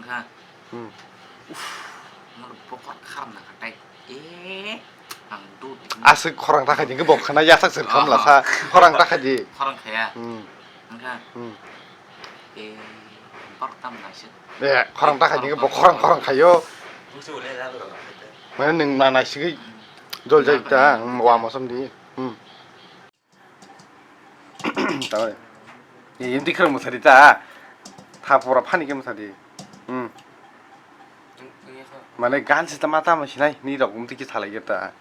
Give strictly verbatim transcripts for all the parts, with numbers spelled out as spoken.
Ha. Hmm. Uff, mar bokor kharna katai. Eh, ang dud. Aswk khorang takhai di, bok khana yasak sir khamla sa. Khorang takhai di. Khorang khaya. Hmm. Angkha. Hmm. Eh, bor tam naisik. Eh, khorang takhai di, bok khorang khorang khayo. Mane nwng na naisigwi jol jai ta, hmm, wa mosom di. Hmm. Tamani. Ye, yimti khwrwng mwsadi ta. Tha pora phani khe mwsadi. Hmm. Mane gan se tama tama sinai ni rok umti ki salai ta.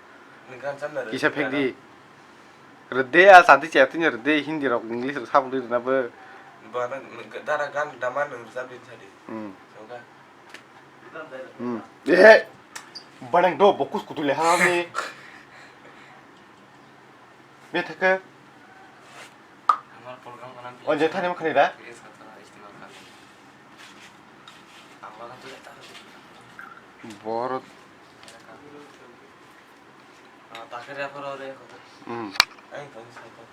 Kisa phek di. Rede a santi che tini rede Hindi rok English rok sabuli na bo. Dara gan daman nung sabin sadi. Hmm. Hmm. Eh. Banang do bokus kutu le ha ni. Bethaka. Amar program kana. O je thani makhani da. Borot. Ah, takir apa ro re? Hmm. Ai, tadi saya.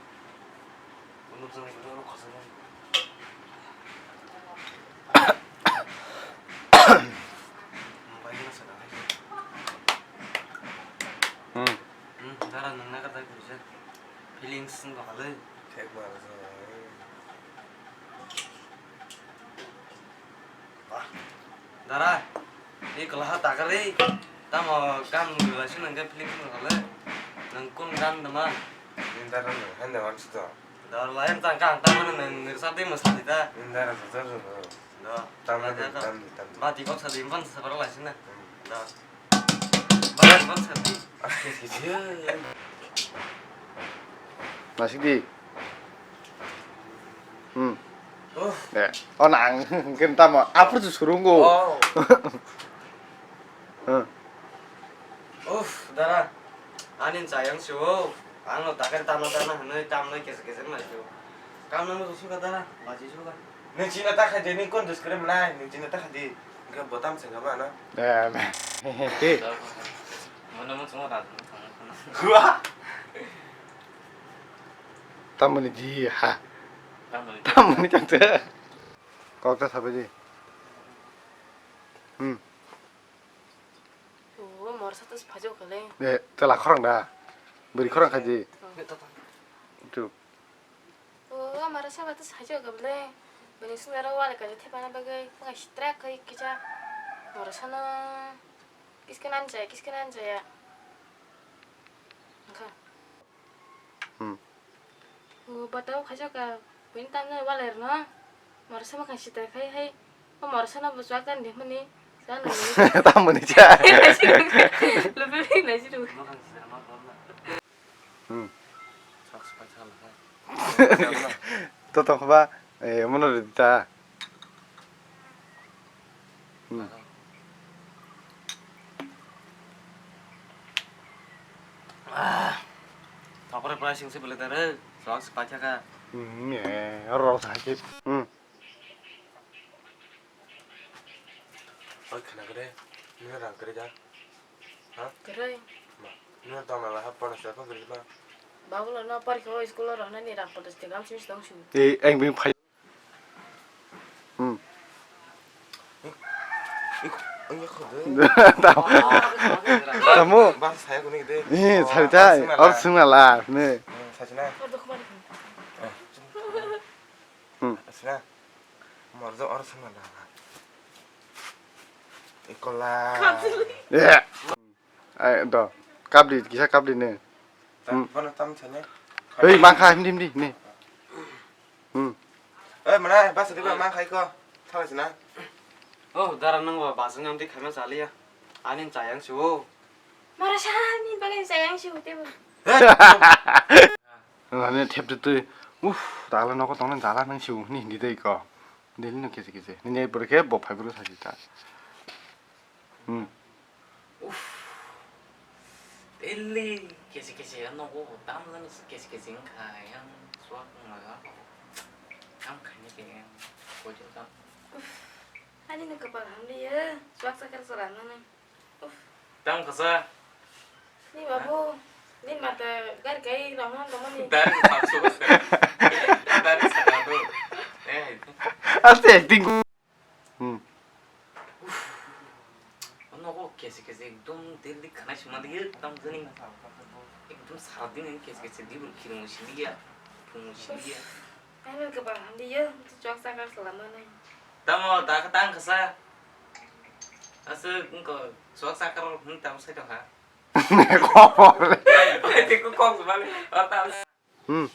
Unuk sana itu orang kosong. Mobile na sana. Hmm. Hmm, dara nang na kata kerja. Feelings nang bakal. Thek ma. Dara, ni kelaha takar ni, tamo gan gula sih nang ke feelings nang kale, nang kun gan teman. Ni dara nang, hande wan sih to. Dara lain tang kang tamo nang ngersa di mas kita. Ni dara sih to. Do. Tam na tam tam. Mati kok sadi impan sabar lah sih na. Hmm. Do. Bang bang sadi. Nasik di. Hmm. Oh. Eh, oh nang, kentama, apa tuh surunggo? Oh. Hmm. Uff, dara. Ani sayang sih, oh. Ang lo takar tama tama hanoi tamnoi kese kese mai sih. Kam nang suka dara, baji suka. Nung china ta khaidi, nung kon describe nai, nung china ta khaidi. Hingke botam se gama na. Eh, he, he, he. Mano mo chungo da. Gua. Tamoni ji ha. Tamoni. Tamoni chang te. Kok ta sabai ji. Hmm. O, morsa to phajok kale. Eh, tela khorang da. Beri khorang khaidi. Oh. Tu. O, mara saba to sajo gable. Bini sundara wale kaje thepana bagwi, maka sitra kai kisa. Mara sana kiske nan jaya, kiske nan jaya. Angkha. Hmm. O, batao khajo ka, bini tamne wale rno. Mara sama kan sitra kai hai. O mara sana bo chwak tan de mani. Sana ni. Tamoni cha. Lebe nai jiru. Hmm. To tong ba, eh, mono rita. Hmm. Ah. Tokore pura sing se bele dare, sok se pacha ka. Hmm, eh, ro sa ke. Hmm. Oi, khana kre, nina rang kre ja. Ha? Kwrwi. Ma, nina tong nala ha, pora sa ko kre ma. Babulo no parikha o school o rohna ni rang potos te gam simi tong su. Eh, ang bini phai. Hmm. Ang ya khode. Tam-, tamo. Ba saya ko ni de. Eh, oh, sai ta, oh, sung nala. Or sung nala, ne. Hmm, sai na. Or dok mari. Hmm. Sina. Morjo or sung nala. Ikola. Yeah. Ai, do. Kapli, kisa kapli ne. Hmm. Bono tam sane. Hei, mangkha, himdi, himdi, ne. Hmm. Eh, mana, bas riba mangkha iko. Thala sina. Oh, dara nang ba, bas ngam di khaima chaliya. Ani chayang su. Mara sani bagwi chayang su te bo. Nani thep de twi. Uff, dala nogo tongna dala nang su, ni hindi dei ko. Deli no kese kese. Nini ai pore khe bo phai bro sa sita. Hmm. Uff. Daily kese kese ya nogo, tam lang kese kese wngkha, yang suak wnglaga. Kam khaini khe yang kojo kam. Uff. Ani no kapal hamliya, suak sakar sara nani. Uff. Tam kasa. Ni babu, ni mata gari kai rong han tongmani. Dari sapsu. Dari sapsu. Eh. Aste acting. Hmm. Obo kesi kesi ekdom daily khana sima liya, ekdom jani ekdom sara din kesi kesi dibur khirung siliya, phung siliya. Ani kwbang hamliya, chwk sakar salamani. Tamo da ka tang kasa. Asa ko chwk sakar hwn tam sai tongkha. Khobor. Ai, tei ko kok bale. Ata. Hmm.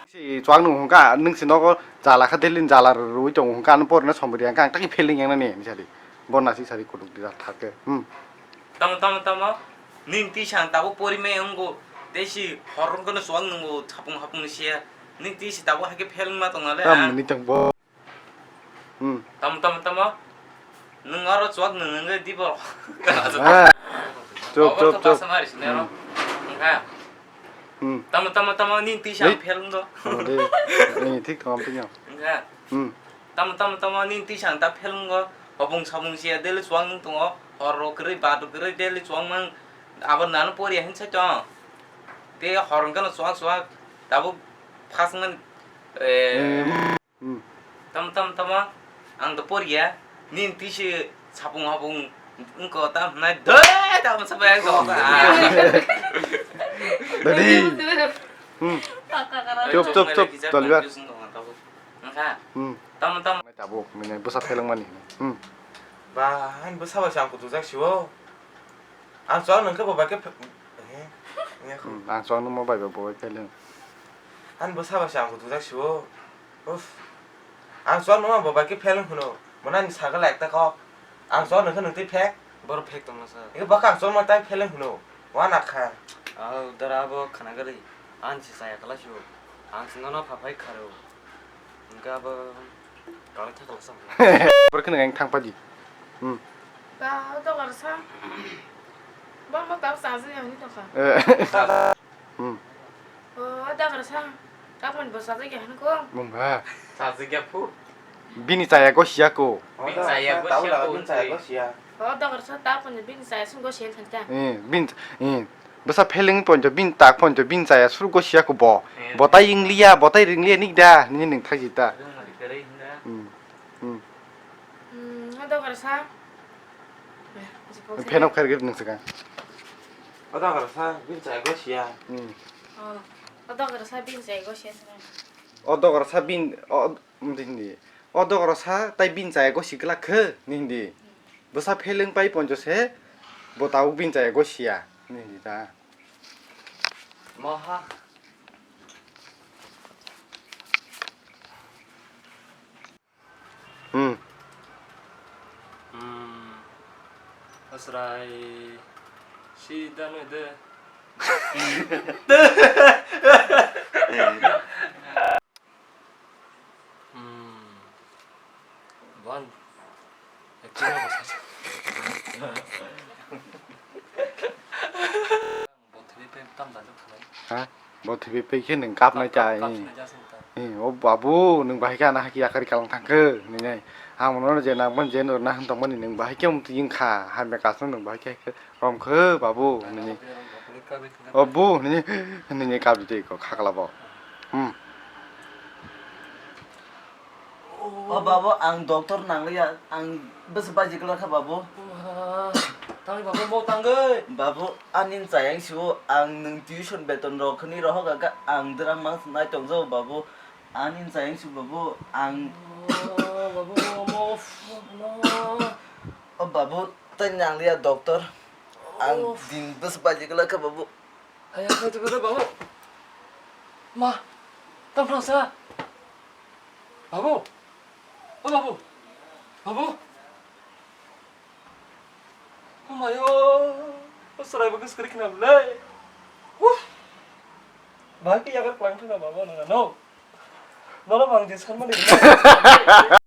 Si chuak nung hungka, nung si nogo jala kha delin jala rwi tong hungka, ano porna somri ang kang taki feeling yang nani, ni sari. Bon nasi sari kuduk di thake. Hmm. Tamo, tamo, tamo. Ning tisa ang tabo pori me wnggo. Tei si horong kono chuak nungo, hapung hapung ni siya. Ning tisa tabo hake feeling ma tong nale. Tam ni tong bo. Hmm. Tamo, tamo, tamo. Nwng oro chuak nwng wngwi dibo. Ah. Chup, chup, chup. Wngkha. Hmm. Tamo, tamo, tamo, nini tisa ang phel wngdo. Ni thik tongam tini. Wngkha. Hmm. Tamo, tamo, tamo, nini tisa ang ta phel wngo. Hopung sapung siya daily chuak nwng tongo. Hor rok kwrwi, bat rok kwrwi daily chuak mang. Abo nano poriya hin sai tong. Te hor wngkha no chuak chuak. Tabuk phas wngmani. Eh. Hmm. Tamo, tamo, tamo, ang do poriya, nini tisi sapung hapung wngko ta hwnai de, tamo sabai ang do. Dadi. Hmm. Chup, chup, chup, tolibar. Wngkha. Hmm. Tamo, tamo. Tabuk, mine bwsa phelengmani. Hmm. Ba, han bwsa bai chang kutu jak siwo. Ang chuak nung khe bo bai khe phe-, he, he, he. Hmm, ang chuak nung ma bai bo bai pheleng. Ani bo sabo se ang kutu jak siwo. Uff. Ang chuak nung ma bo bai khe pheleng hwno. Mona ni sagala ekta kok. Ang chuak nung khe nung twi phek. Boro phek tongma sa. Ego baka ang chuak ma tai pheleng hwno. Wana kha. Au, dara abo khana gari. Ani se saya kala siwo. Ang se nono pha phai kharo. Hingke abo kala thakala sa. Borok kheno ang thang padi. Hmm. Ba, o dogar sa. Ba, mo tao sa se ani to ka. Eh. Hmm. O dogar sa. Kapon bo sa ke han ko. Mungha. Sa se ke phu. Bini chaya ko siya ko. Bini chaya ko siya ko. Bini chaya ko siya. O dogar sa ta pon bini chaya sun go siya thanta. Eh, bin, eh. Bwsa pheleng ponjo bin tak ponjo bin chaya surugo siya ko bo. Eh. Bo tai ingliya, bo tai ringliya nik da, nini ning thagi ta. Hmm. Hmm. Hmm, o dogar sa. Pheno khair git nung saka. O dogar sa bin chaya go siya. Hmm. O dogar sa bin chaya go siya. O dogar sa bin, o, hindi. O dogar sa tai bin chaya go sigla khe, hindi. Bwsa pheleng pai ponjo se, bo tabuk bin chaya go siya, hindi ta. Maha. Hmm. Hmm. Asrai si dano de. Hmm. Bon. Acting abo sacha. Bo thwi pai tam dan thangwi. Ha? Bo thwi pai khe nwng kapnai cha. Kap, kap, kap, kap, kap, kap. Eh, o babu, nwng bahai khe ana haki yakari kalang thangkhe, nini. Ang mono je nang ban je no na hwn tongmani nwng bahai khe um tiyung kha, hamya kasno nwng bahai khe. Romkhe babu, nini. O bu, nini, nini kabri tei ko khakla bo. Hmm. O babu, ang doctor nangliya, ang bwswk baji kwlwkha babu. Tangwi babu, mo tangwi. Babu, ani chayang siwo, ang nwng tuition beton rok khni rohok aga, ang dwrang mang nai tongjago babu. Ani chayang si babu, ang. O babu, mo, mo, mo. O babu, tei nangliya doctor. Ang din bwswk baji kwlwkha babu. Hai, hai, hai, babu. Ma, tamo sa. Babu. O babu. Babu. O mayo. O sarai bagus kiri kena belai. Uff. Bahagi yagar pelang thana babu nang ano. Nolo bang je sarmani.